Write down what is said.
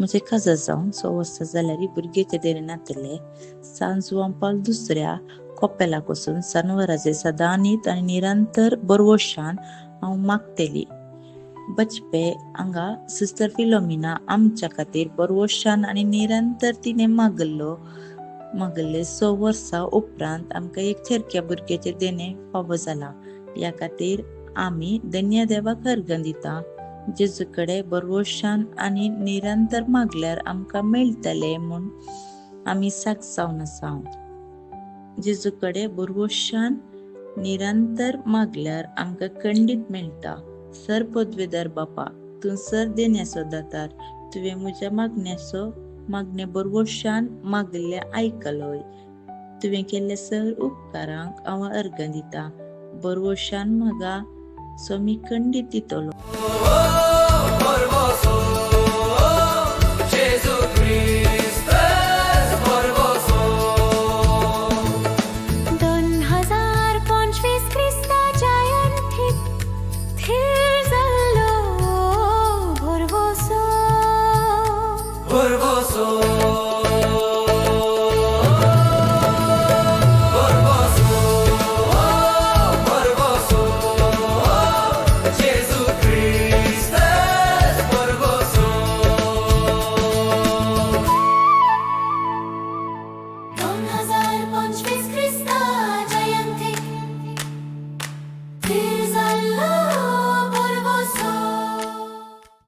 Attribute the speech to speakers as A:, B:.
A: म्हजें काजार जावन 6 वर्सां जाल्यार भुरग्याचें देणें नातलें. सान जुवांव पावल दुसऱ्या कोपेलाक वचून सानवराचे सदांनीत आनी निरंतर बरवशान हांव मागतली. बचपे हांगा सिस्टर फिलोमिना आमच्या खातीर बरवशान आनी निरंतर तिणें मागल्लो मागल्ले 6 वर्सां उपरांत आमकां एक चेरक्या भुरग्याचें देणें फावो जालां. ह्या खातीर आमी धन्य देवाक अर्गां दिता. जेजू कडेन बरवशान आनी निरंतर मागल्यार आमकां मेळटलें म्हूण आमी साक्ष जावन आसा. जेजू कडेन बरवशान निरंतर मागल्यार आमकां खंडीत मेळटा. सर पदवेदार बापा, तूं सर देण्याचो दातार, तुवें म्हज्या मागण्याचो मागणे बरवशान मागल्लें आयकलोय. तुवें केल्ल्या सर उपकारांक हांव अर्गां दिता. बरवशान म्हाका स्वामी खंडीत दितलो.
B: Barbaso.